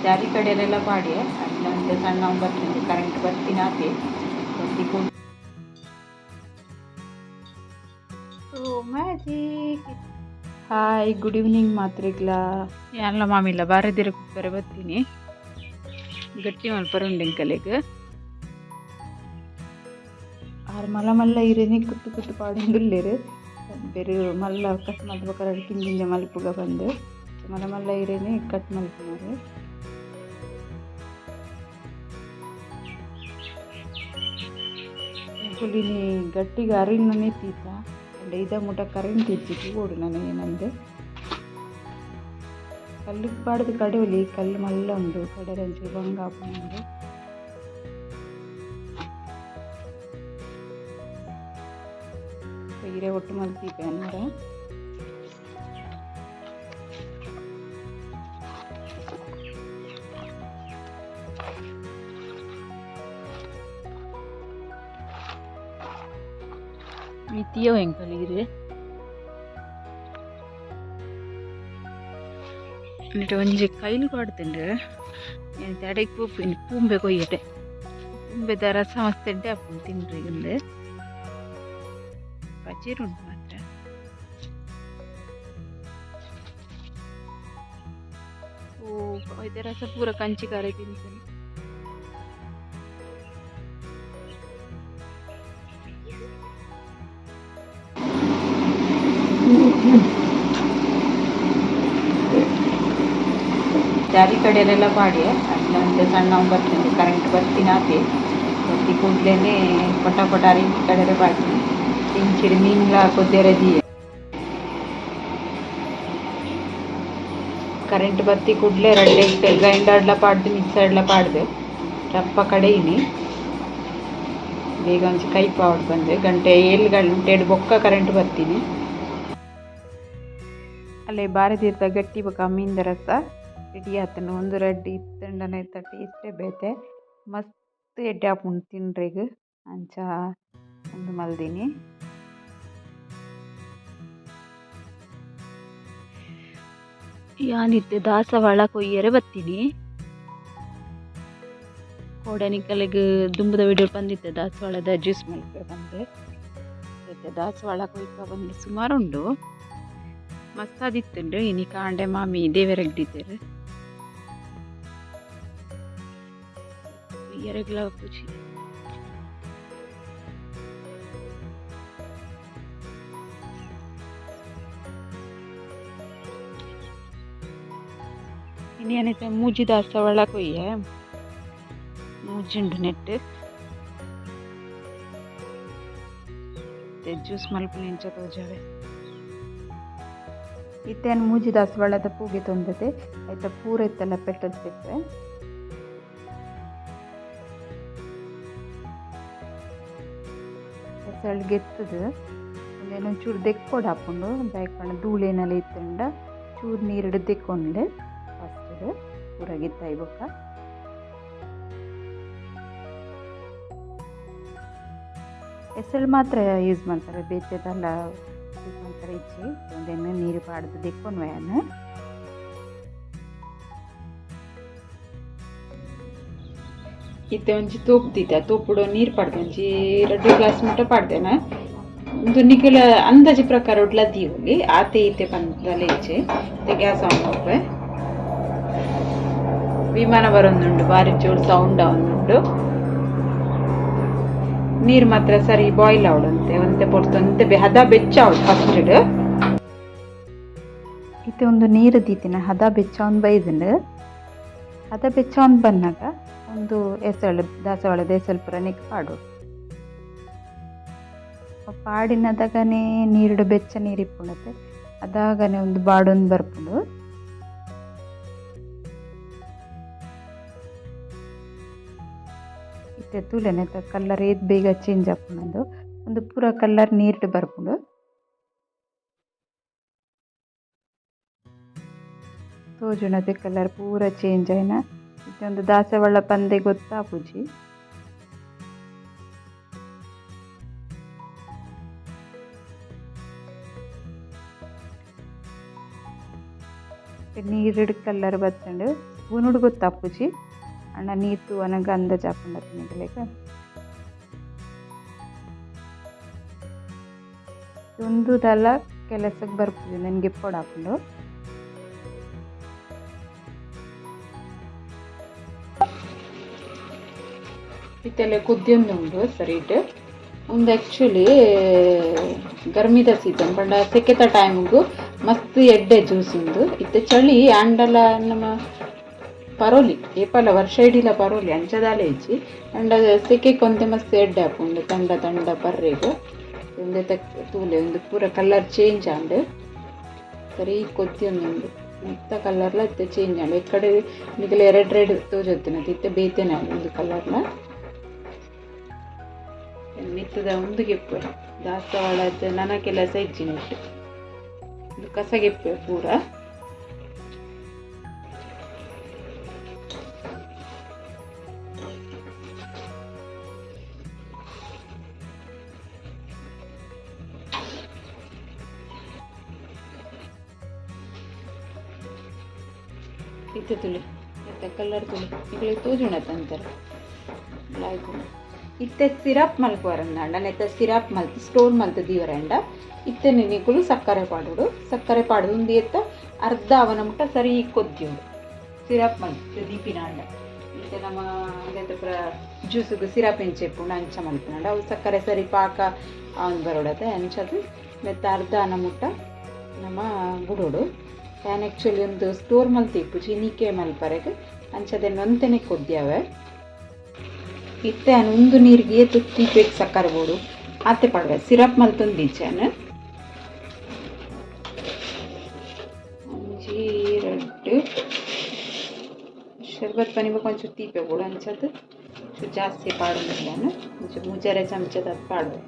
ಜಾರಿ ಕಡೆಯಲ್ಲೆಲ್ಲ ಪಾಡ್ಯೆ ಅಡ್ಲಂತೆ ಸಣ್ಣ ಬರ್ತದೆ ಕರೆಂಟ್ ಬರ್ತಿನಾತೆ ಬತ್ತಿ. ಮ್ಯಾಜಿಕ್. ಹಾಯ್, ಗುಡ್ ಈವ್ನಿಂಗ್ ಮಾತ್ರೆಗ್ಲಾ. ಎಲ್ಲ ಮಾಮಿಲ್ಲ ಬಾರದಿರ ಕುಪ್ಪರೆ ಬತ್ತೀನಿ. ಗಟ್ಟಿ ಮಲ್ಪರ ಉಂಡು ಆರ್ ಮಲ್ಲ ಮಲ್ಲ ಇರೇನೆ ಕುತ್ತು ಕುತ್ತು ಪಾಡೊಂದುಲ್ಲೆರ್. ಬೇರೆ ಮಲ್ಲ ಕಟ್ ಮಲ್ಪುಗ ಕಿಂಜಿಂಜ ಮಲ್ಪುಗ ಬಂದು ಮಲ್ಲ ಮಲ್ಲ ಇರೇನೆ ಕಟ್ ಮಲ್ಪುನಾರ್. ಎಂಕುಲಿನಿ ಗಟ್ಟಿಗ್ ಅರಿನನೆ ತೀತ ಅಂಡ ಇದ ಮುಟ ಕರೆಂಟ್ ಇಜ್ಜಿ. ತೂವೊಡು ನನ ಏನಂದ್. ಕಲ್ಲುಗ್ ಪಾಡ್ದ್ ಕಡೋಲಿ, ಕಲ್ಲು ಮಲ್ಲ ಉಂಡು, ಕಡೆರೆ ಬಂಗ ಆಪುಂಡು. ಇರೆ ಒಟ್ಟು ಮಲ್ತಿಪೆ ಅನ್ನರ. ಮಿತಿಯೋ ಎಂಕಲ್ ಇರೆ ನೆಟ್ ಒಂಜಿ ಕೈಲ್ ಪಾಡ್ದುಂಡು. ಅಡೆಗ್ ಪೋಪಿನಿ ಪೂಂಬೆ ಕೊಯ್ಯೆರೆ. ಪೂಂಬೆದ ರಸ ಮಸ್ತ್ ಎಡ್ಡೆ ಆಪುಂಡು ತಿನ್ರೆಗ್. ಪಜಿರ್ ಉಂಡು ಮಾತ್ರ. ಓ, ಐತ ರಸ ಪೂರ ಕಂಚಿ ತಿಂತೇನೆ. ಜಾರಿ ಕಡೆಯಲ್ಲೆಲ್ಲ ಪಾಡ್ಯೆ ಅಡ್ಲಂತೆ ಸಣ್ಣ ಬರ್ತದೆ ಕರೆಂಟ್ ಬರ್ತಿನಾತೆ. ಬತ್ತಿ ಕೂಡ್ಲೇನೆ ಪಟ ಪಟ ಅರಿ ಕಡೆರೆ ಪಾಡ್ನಿ. ಇಂಚಿಡ್ ಮೀನ್ಲ ಕೊದ್ಯರೆ ದೀಯೆ. ಕರೆಂಟ್ ಬತ್ತಿ ಕೂಡ್ಲೆ ರಡ್ಡೆ ಗ್ರೈಂಡರ್ಡ್ಲ ಪಾಡ್ದು ಮಿಕ್ಸರ್ಡ್ಲ ಪಾಡ್ದು ರಪ್ಪ ಕಡೆಯಿನಿ. ಬೇಗ ಒಂಜಿ ಕೈಪ್ ಆವಡ್ ಬಂದೆ. ಗಂಟೆ 7 ಗಂಟೆಡ್ ಬೊಕ್ಕ ಕರೆಂಟ್ ಬತ್ತೀನಿ. ಅಲ್ಲೇ ಬಾರೆದಿರ್ದ ಗಟ್ಟಿ ಬೊಕ ಮೀನ್ದ ರಸ ರೆಡಿ ಆತುಂಡು. ಒಂದು ರಡ್ಡ್ ಇತ್ತುಂಡನೆ ಐತ ಟೇಸ್ಟೇ ಬೇತೆ, ಮಸ್ತ್ ಎಡ್ಡೆ ಆಪುಂಡು ತಿನ್ರೆಗ್. ಅಂಚ ಉಂದು ಮಲ್ದಿನಿ. ಯಾನಿತ್ತೆ ದಾಸವಾಳ ಕೊಯ್ಯರೆ ಬತ್ತೀನಿ. ಕೋಡೆ ನಿಕಲೆಗ್ ದುಂಬುದ ವಿಡಿಯೋ ಬಂದಿತ್ತೆ ದಾಸವಾಳದ ಜ್ಯೂಸ್ ಮಲ್ಪೆ ಬಂದೆ. ಇತ್ತೆ ದಾಸವಾಳ ಕೊಯ್ಪ ಬಂದು ಸುಮಾರು ಉಂಡು, ಮಸ್ತಾದಿತ್ತುಂಡು. ಇನಿ ಕಾಂಡೆ ಮಾಮಿ ದೇವೆರೆಗ್ ದೀತೆರ್. ಕೊಯ್ಯರೆಗ್ಲ ಆಪುಜಿ. ಇನಿ ಯಾನಿತ್ತೆ ಮೂಜಿ ದಾಸವಾಳ ಕೊಯ್ಯೆ. ಮೂಜಿ ಉಂಡು ನೆಟ್ಟ್. ಜ್ಯೂಸ್ ಮಲ್ಪುನ ಎಂಚ ತೋಜಾವೆ. ಇತ್ತೆ ಯಾನ್ ಮೂಜಿ ದಾಸವಾಳದ ಪೂಗೆ ತೊಂದತೆ. ಐತ ಪೂರ ಇತ್ತಲ್ಲ ಪೆಟಲ್ಸ್ ಇಪ್ಪೆ. ಎಸಳ್ ಗೆತ್ತುದು ಉಂದೆನ್ ಒಂಚೂರು ದೆಕ್ಕೊಡಾಪುಂಡು. ದಾಯೆ ಪಂಡ ಧೂಳೇನಲ ಇತ್ತುಂಡ ಚೂರು ನೀರುಡು ದೆಕ್ಕೊಂಡೆ ಫಸ್ಟ್ ಪೂರ ಗೆತ್ತಾಯಿ ಬೊಕ್ಕ. ಎಸಳ್ ಮಾತ್ರ ಯೂಸ್ ಮಲ್ಪೆರೆ, ಬೇತೆ ದಾಲ ಯೂಸ್ ಮಲ್ಪೆರೆ ಇಜ್ಜಿ. ಉಂದೆನ್ ನೀರು ಪಾಡ್ದು ದೆಕ್ಕೊನುವೆ ಯಾನ್. ಇತ್ತೆ ಒಂಜಿ ತೋಪ್ ದೀತೆ, ತೋಪುಡು ನೀರು ಪಾಡ್ದೆ, ಒಂಜಿ ರಡ್ಡ್ ಗ್ಲಾಸ್ ಮುಟ್ಟ ಪಾಡ್ದೆನ. ಉಂದು ನಿಕುಲ ಅಂದಾಜಿ ಪ್ರಕಾರ ಉಡ್ಲ ದೀವೊಲಿ, ಆತೆ ಈತೆ ಪಂದ್ ಇಜ್ಜಿ. ಇತ್ತೆ ಗ್ಯಾಸ್ ಆನ್ ಮಲ್ಪುವೆ. ವಿಮಾನ ಬರೊಂದುಂಡು, ಬಾರಿ ಜೋರು ಸೌಂಡ್ ಆವೊಂದುಂಡು. ನೀರು ಮಾತ್ರ ಸರಿ ಬಾಯ್ಲ್ ಆವೊಡು. ಒಂತೆ ಪೊರ್ತು ಒಂತೆ ಹದ ಬೆಚ್ಚ ಆವೊಡು ಫಸ್ಟ್. ಇತ್ತೆ ಒಂದು ನೀರು ದೀತಿನ ಹದ ಬೆಚ್ಚ ಬೈದುಂಡು. ಹದ ಬೆಚ್ಚ ಬನ್ನಗ ಒಂದು ಎಸಳು ದಾಸವಾಳದ ಎಸಳು ಪೂರ ನೆಕ್ ಪಾಡೊಡು. ಪಾಡಿನದಗನೇ ನೀರುಡು ಬೆಚ್ಚ ನೀರು ಇಪ್ಪುಂಡತೆ, ಅದಾಗನೆ ಒಂದು ಬಾಡೊಂದು ಬರ್ಪುಂಡು. ಇತ್ತೆ ತೂಲೆ ನೆತ್ತ ಕಲರ್ ಏತ್ ಬೇಗ ಚೇಂಜ್ ಆಪುಂಡು. ಉಂದು ಪೂರ ಕಲರ್ ನೀರ್ಡ್ ಬರ್ಪುಂಡು. ತೋಜುಂಡತೆ ಕಲರ್ ಪೂರ ಚೇಂಜ್ ಆಯಿನ. ಇತ್ತೆ ಒಂದು ದಾಸವಾಳ ಪಂದೆ ಗೊತ್ತಾಪುಜಿ. ನೀರುಡ್ ಕಲರ್ ಬತ್ತುಂಡು. ಸ್ಪೂನುಡು ಗೊತ್ತಾಪುಜಿ ಅಣ್ಣ ನೀರು ತೂವನಗ ಅಂದಾಜು ಆಪುಂಡು ನಿಗಲೆಗ್. ಉಂದುದಲ ಕೆಲಸಕ್ಕೆ ಬರ್ಪುಜಿ ನನಗೆ ಗೆಪ್ಪೊಡಾಪುಂಡು. ಇತ್ತೆಲ್ಲ ಕುದ್ಯೊಂದುಂಡು ಸರಿಟ್. ಉಂದು ಆ್ಯಕ್ಚುಲಿ ಗರ್ಮಿದ ಸೀಸನ್ ಪಂಡ ಸೆಕೆತ ಟೈಮ್ಗು ಮಸ್ತ್ ಎಡ್ಡೆ ಜ್ಯೂಸ್ ಉಂದು. ಇತ್ತೆ ಚಳಿ ಆಂಡಲ ನಮ್ಮ ಪರೋಲಿ ಏಪಲ ವರ್ಷ ಇಡೀಲ ಪರೋಲಿ ಅಂಚದಾಲ ಇಜ್ಜಿ. ಅಂಡ ಸೆಕೆ ಕೊಂತೆ ಮಸ್ತ್ ಎಡ್ಡೆ ಆಪುಂಡು ತಂಡ ತಂಡ ಪರ್ರೆಗ್. ಉಂದೆತ ತೂಲೆ ಉಂದು ಪೂರ ಕಲರ್ ಚೇಂಜ್ ಆಂಡ್ ಸರಿ ಕೊದ್ಯೊಂದುಂಡು. ಮಿತ್ತ ಕಲರ್ಲ ಇತ್ತೆ ಚೇಂಜ್ ಆಂಡ್. ಎಕ್ಕಡೆ ನಿಗಲೆ ರೆಡ್ ರೆಡ್ ತೋಜೊತ್ತಿನತೆ ಇತ್ತೆ ಬೇತೆನೆ ಉಂದು ಕಲರ್ಲ. ಮಿತ್ತದ ಉಂದು ಗೆಪ್ಪುವೆ ದಾಸವಾಳದ ನನ ಕೆಲಸ ಇಜ್ಜಿ ನೆಟ್. ಉಂದು ಕಸ ಗೆಪ್ಪುವೆ ಪೂರ. ಇತ್ತೆ ತುಲಿ ಇತ್ತೆ ಕಲರ್ ತುಲಿ ನಿಗಲೆ ತೋಜುಂಡ ಅಂತಾರೆ ಲಾಯ್ಕ್. ಇತ್ತೆ ಸಿರಪ್ ಮಲ್ಪುವರಂದಾಂಡ ನೆತ್ತ ಸಿರಪ್ ಮಲ್ತ್ ಸ್ಟೋರ್ ಮಲ್ತ್ ದೀವರಂಡ ಇತ್ತೆ ನಿಕುಲು ಸಕ್ಕರೆ ಪಾಡೋಡು. ಸಕ್ಕರೆ ಪಾಡ್ದು ಉಂದು ಎತ್ತ ಅರ್ಧ ಅವನ ಮುಟ್ಟ ಸರಿ ಕೊದ್ಯೋಡು ಸಿರಪ್ ಮಲ್ತ್ ದೀಪಿನಾಂಡ. ಇತ್ತೆ ನಮ್ಮ ಉಂದೆತ ಪೂರ ಜ್ಯೂಸುಗು ಸಿರಪ್ ಎಂಚ ಇಪ್ಪುಂಡು ಅಂಚ ಮಲ್ಪುನಾಂಡ ಅವು ಸಕ್ಕರೆ ಸರಿ ಪಾಕ ಅವನ್ ಬರೋಡತೆ ಅಂಚದು ನೆತ್ತ ಅರ್ಧ ಅನ ಮುಟ್ಟ ನಮ ಬುಡೋಡು. ಯಾನ್ ಆ್ಯಕ್ಚುಲಿ ಒಂದು ಸ್ಟೋರ್ ಮಲ್ತ್ ಇಪ್ಪುಜಿ ಇನಿಕೆ ಮಲ್ಪರೆಗ್ ಅಂಚದೆನ್ ಒಂತೆನೆ ಕೊದ್ಯಾವೆ. ಇತ್ತೆ ಯಾನ್ ಉಂದು ನೀರಿಗೆ ಏತ್ ತೀಪೆಗ್ ಸಕ್ಕರೆ ಬೋಡು ಆತೆ ಪಾಡ್ವೆ ಸಿರಪ್ ಮಲ್ತೊಂದಿಜ್ಜಿ ಯಾನ್. ಒಂಜಿ ರಡ್ಡ್ ಶರ್ಬತ್ ಪನಿಬೊಕ ಒಂಚೂರು ತೀಪೆ ಬೋಡು ಅಂಚಾದ್ ಚೂರು ಜಾಸ್ತಿ ಪಾಡೊಂದಿಲ್ಲ ಯಾನ್. ಒಂಜಿ ಮೂಜರೆ ಚಮಚದಾತ್ ಪಾಡ್ವೆ.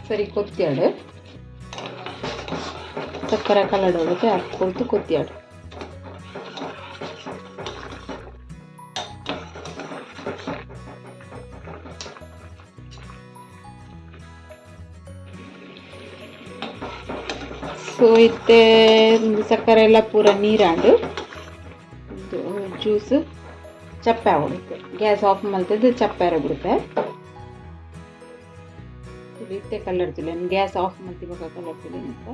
ಸರಿ ಕೊದ್ಯಾಡ್ ಸಕ್ಕರೆ ಕಲಡೊಡುಗೆ ಕೊರ್ದು ಕೊದ್ಯಾಡ್. ಸೊ ಇತ್ತೆ ಸಕ್ಕರೆ ಎಲ್ಲ ಪೂರ ನೀರಾಂಡ್ ಜ್ಯೂಸ್ ಚಪ್ಪೆ ಆವೊಡು. ಗ್ಯಾಸ್ ಆಫ್ ಮಲ್ತದ್ದು ಚಪ್ಪೆರ ಬಿಡುತ್ತೆ. ಇತ್ತೆ ಕಲರ್ ತುಲೆ ಗ್ಯಾಸ್ ಆಫ್ ಮಲ್ತಿ ಬೊಕ ಕಲರ್ ತುಲೆ ಅಂತ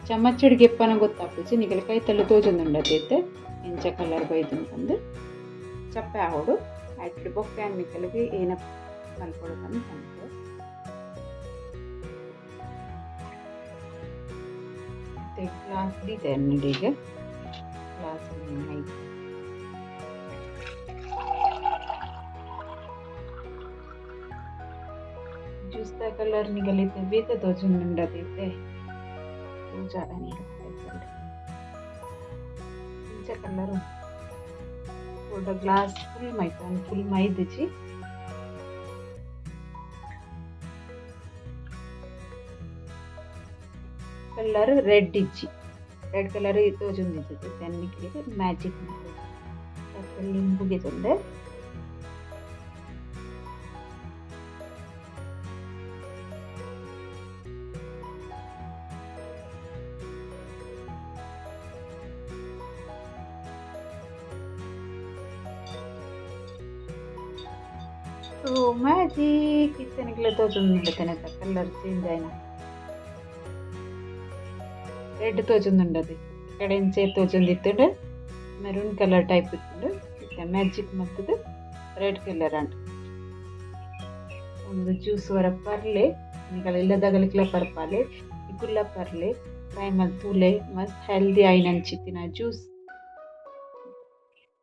ಚಮಚಡ್ ಗೆಪ್ಪನ ಗೊತ್ತಾಪುಜಿ ನಿಗಲ ಕೈತಲ್ಲು ತೋಜೊಂದುಂಡತೆ ಇತ್ತೆ ಎಂಚ ಕಲರ್ ಬೈದುಂಡು ಪಂದ್ ಚಪ್ಪೆ ಆವೊಡು. ಐಟ್ ಬೊಕ್ಕ ನಿಕಲೆಗ್ ಏನ ಮಲ್ಪೊಡು ಪಂದ್ ಪನ್ಪೆ. ಗ್ಲಾಸ್ ದೀತೆ ಈಗ ಗ್ಲಾಸ್ ಮೈತ್ ಜ್ಯೂಸ್ದ ಕಲರ್ ನಿಗಲಿತೆ ಬೇತೆ ತೋಜೊಂದುಂಡತೆ ಇತ್ತೆ ತೋಜಾಡ ನಿಗಲ ಇಂಚ ಕಲರ್ ಉಂಡು. ಗ್ಲಾಸ್ ಫುಲ್ ಮೈತ್ ಫುಲ್ ಮೈದಿಜಿ. ಕಲರ್ ರೆಡ್ ಇಜ್ಜಿ ರೆಡ್ ಕಲರ್ ತೋಜೊಂದಿಜ್ಜಿ ನಿಕ್ಲೆಗ್ ಮ್ಯಾಜಿಕ್ ಲಿಂಬು ಗೆತೊಂದೆ. ಸೊ ಮ್ಯಾಜಿಕ್ ಇತ್ತೆ ನಿಕ್ಲೆ ತೋಜೊಂದುಂಡು ಕಲರ್ ಚೇಂಜ್ ಆಯಿನ ರೆಡ್ ತೋಜೊಂದುಂಡತೆ ಕಡೆಂಚೆ ತೋಜೊಂದಿತ್ತುಂಡು ಮೆರೂನ್ ಕಲರ್ ಟೈಪ್ ಇತ್ತುಂಡು. ಇತ್ತೆ ಮ್ಯಾಜಿಕ್ ಮಲ್ತುದು ರೆಡ್ ಕಲರ್ ಆಂಡ್. ಒಂದು ಜ್ಯೂಸ್ ವರ ಪರ್ಲೆ ನಿಕಲ್ ಇಲ್ಲದಗಲಿಕ್ಲ ಪರ್ಪಾಲೆ ಇಕುಲ್ಲ ಪರ್ಲೆ ಟ್ರೈ ಮಲ್ತ್ ತೂಲೆ ಮಸ್ತ್ ಹೆಲ್ದಿ ಆಯಿನಂಚಿತ್ತಿನ ಜ್ಯೂಸ್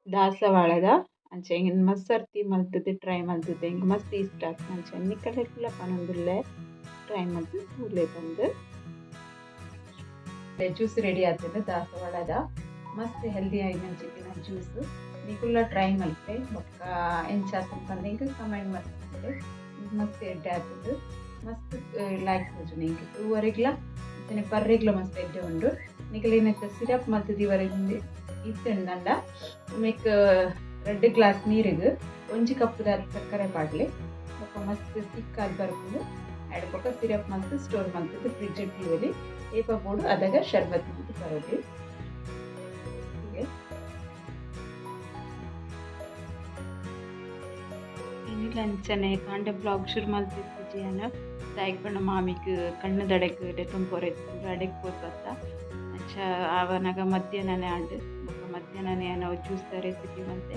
ದಾಸವಾಳದ ಅಂಚ ಎಂಕ್ ಮಸ್ತ್ ಸರ್ತಿ ಮಲ್ತುದು ಟ್ರೈ ಮಲ್ತುದು ಎಂಕ್ ಮಸ್ತ್ ಇಷ್ಟ ಆತ್ಂಡ್. ಅಂಚ ನಿಕಲೆಗ್ಲ ಪನೊಂದುಲ್ಲೆ ಟ್ರೈ ಮಲ್ತ್ ತೂಲೆ ಪಂದ್. ಜ್ಯೂಸ್ ರೆಡಿ ಆತುಂಡು ದಾಸವಾಳದ ಮಸ್ತ್ ಹೆಲ್ದಿ ಆಯಿನಂಚಿತ್ತಿನ ಜ್ಯೂಸ್ ನಿಕುಲ್ಲ ಟ್ರೈ ಮಲ್ಪೆ ಬೊಕ್ಕ ಎಂಚ ಆತುಂಡು ಪಂದ್ ಎಂಕ್ ಕಮೆಂಟ್ ಮಲ್ಪುಲೆ. ಮಸ್ತ್ ಎಡ್ಡೆ ಆತುಂಡು ಮಸ್ತ್ ಲಾಯ್ಕ್ ತೋಜುಂಡು ಎಂಕ್ ತೂವರೆಗ್ಲ ಅಂಚನೆ ಪರ್ರೆಗ್ಲ ಮಸ್ತ್ ಎಡ್ಡೆ ಉಂಡು. ನಿಕುಲು ಸಿರಪ್ ಮಲ್ತ್ ದೀವರೆ ಇತ್ತುಂಡ ಮೇಕ್ ರಡ್ಡ್ ಗ್ಲಾಸ್ ನೀರಿಗೆ ಒಂಜಿ ಕಪ್ಪುದ ಸಕ್ಕರೆ ಪಾಡ್ಲೆ ಬೊಕ್ಕ ಮಸ್ತ್ ತಿಕ್ಕಾದ್ ಬರ್ಪುಂಡು. ಆಯ್ಡ್ ಬೊಕ ಸಿರಪ್ ಮಲ್ತ್ ಸ್ಟೋರ್ ಮಲ್ತ್‌ದ್ ಫ್ರಿಡ್ಜ್ ದೀವೊಲಿ. ಏಪ ಬೋಡು ಅದಗ ಶರ್ಬತ್ ಮಲ್ತ್ ಪರೊಲಿ. ಇನಿಲ ಅಂಚನೆ ಕಾಂಡೆ ವ್ಲಾಗ್ ಶುರು ಮಲ್ತಿತ್ತಿಜಿ ಯಾನ್. ದಾಯೆಗ್ ಪಂಡ ಮಾಮಿಗ್ ಕಣ್ಣುದಡೆಗ್ ಲೆತೊಂದು ಪೋರೆ ಇತ್ತ್ಂಡ್, ಅಡೆಗ್ ಪೋದು ಬತ್ತ. ಅಂಚ ಆವನಗ ಮಧ್ಯಾಹ್ನನೆ ಆಂಡ್. ಬೊಕ ಮಧ್ಯಾಹ್ನನೆ ಯಾನ್ ಅವು ಜ್ಯೂಸ್ದ ರೆಸಿಪಿ ಮಲ್ತೆ.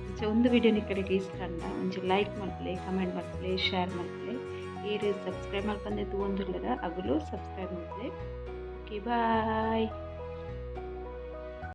ಅಂಚ ಉಂದು ವಿಡಿಯೋ ನಿಕಲೆಗ್ ಇಷ್ಟ ಆಂಡ ಒಂಜಿ ಲೈಕ್ ಮಲ್ಪುಲೆ, ಕಮೆಂಟ್ ಮಲ್ಪುಲೆ, ಶೇರ್ ಮಲ್ಪುಲೆ. ಈರ್ ಸಬ್ಸ್ಕ್ರೈಬ್ ಮಲ್ಪಂದೆ ತೂವೊಂದುಲ್ಲೆರ ಅಗುಲು ಸಬ್ಸ್ಕ್ರೈಬ್ ಮಲ್ಪುಲೆ. Okay bye.